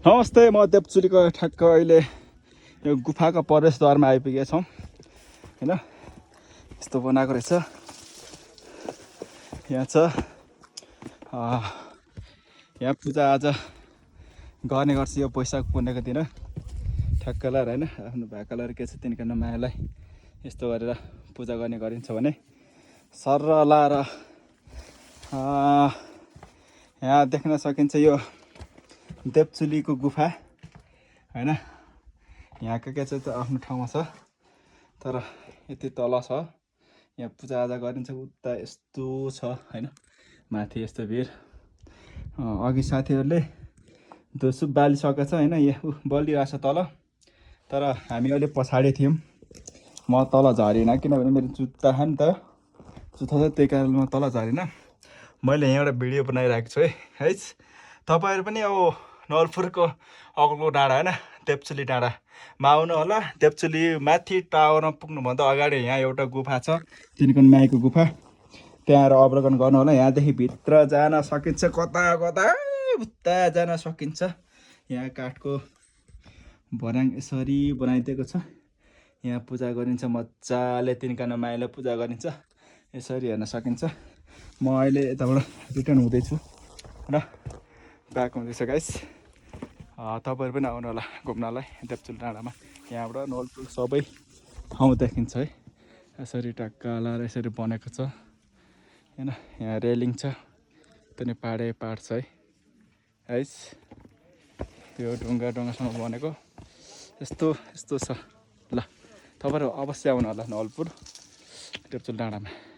नमस्ते, म देवचुलीको ठ्याक्क अहिले यो गुफाको प्रवेशद्वारमा आइपुगेका छौँ हैन। यस्तो बनाएको रहेछ। यहाँ छ यहाँ पूजाआजा गर्ने गर्छ यो वैशाख पूर्णिमाको दिन। ठ्याक्कलाई हैन, आफ्नो भाकालाई के छ तिनका मायालाई यस्तो गरेर पूजा गर्ने गरिन्छ भने सरला र यहाँ देख्न सकिन्छ यो देवचुलीको गुफा हैन। यहाँको के चाहिँ आफ्नो ठाउँमा छ, तर यति तल छ। यहाँ पूजाआजा गरिन्छ। उता यस्तो छ हैन, माथि यस्तो भिर। अघि साथीहरूले दोसु बालिसकेको छ हैन, यहाँ बलिरहेको छ तल। तर हामी अहिले पछाडि थियौँ, म तल झरिनँ किनभने मेरो जुत्ता छ नि त, जुत्ता छ, त्यही कारण म तल झरिनँ। मैले यहाँबाट भिडियो बनाइरहेको छु है। तपाईँहरू पनि अब नवलपुरको अग्लो डाँडा हैन, देवचुली डाँडामा आउनु होला। देवचुली माथि टावरमा पुग्नुभन्दा अगाडि यहाँ एउटा गुफा छ, तिनकन माईको गुफा। त्यहाँ आएर अवलोकन गर्नु होला। यहाँदेखि भित्र जान सकिन्छ, कता कता उता जान सकिन्छ। यहाँ काठको भर्याङ यसरी बनाइदिएको छ। यहाँ पूजा गरिन्छ मजाले, तिनकन माईले पूजा गरिन्छ। यसरी हेर्न सकिन्छ। म अहिले यताबाट रिटर्न हुँदैछु र ब्याक हुँदैछ गाइस। तपाईँहरू पनि आउनु होला घुम्नलाई देवचुली डाँडामा। यहाँबाट नवलपुर सबै ठाउँ देखिन्छ है। यसरी टक्का लाएर यसरी बनेको छ हैन। यहाँ रेलिङ छ, त्यो पाहाड छ है गाइस। त्यो ढुङ्गासँग बनेको यस्तो छ। ल, तपाईँहरू अवश्य आउनु होला नवलपुर देवचुली डाँडामा।